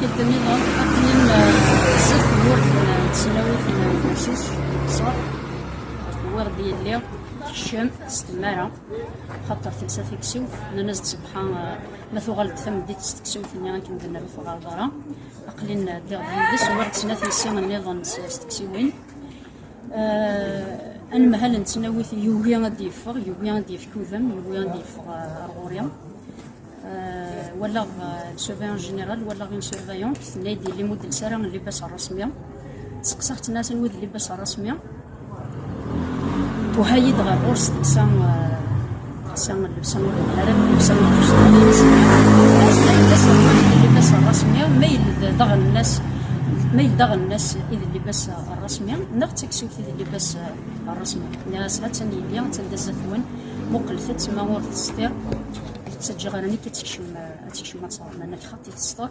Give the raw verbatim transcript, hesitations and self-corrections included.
Tikkelt nniḍen, aql-in, eh, zdat tewwurt n tesnawit n Bucic, Qṣer. Tewwurt d yelli, tekcem s tmara, xaṭer telsa taksubt, nnan-as-d ṣṣbeḥ, eh, ma tuɣal-d tameddit s teksubt-nni akken d-nerr ur tuɣaleḍ ara. Aql-in, eh, ddiɣ d yid-s, wwiɣ-d snat yessi nniḍen s, s teksiwin. Eh, anemhal n tesnawit yugi ad d-yeffeɣ, yugi ad d-yefk udem, yugi ad d-yeffeɣ, eh, ar ɣur-i. Eh, walaɣ, eh, le surveillant général, walaɣ une surveillante, tenna-yi-d yelli ur d-telsi ara llibas rrasmi. Seqsaɣ-tt, nniɣ-as anwa i d llibas rrasmi? Tuha-yi-d ɣer ɣur-s telsa, eh, telsa llebsa ur d-, ara llebsa n lfusṭa. Llibas rrasmi, ma yella daɣen nnas, ma yella daɣen nnas i d llibas rrasmi, neɣ d taksewt i d llibas rrasmi. Nniɣ-as, ha-tt-an yelli, ha-tt-an d zdat-wen, muqlet-tt, ma ur tesṭir, ur tettaǧǧa ara nekk ad tekcem, ad tekcem ad tẓer, meɛna lxaṭi tesṭer.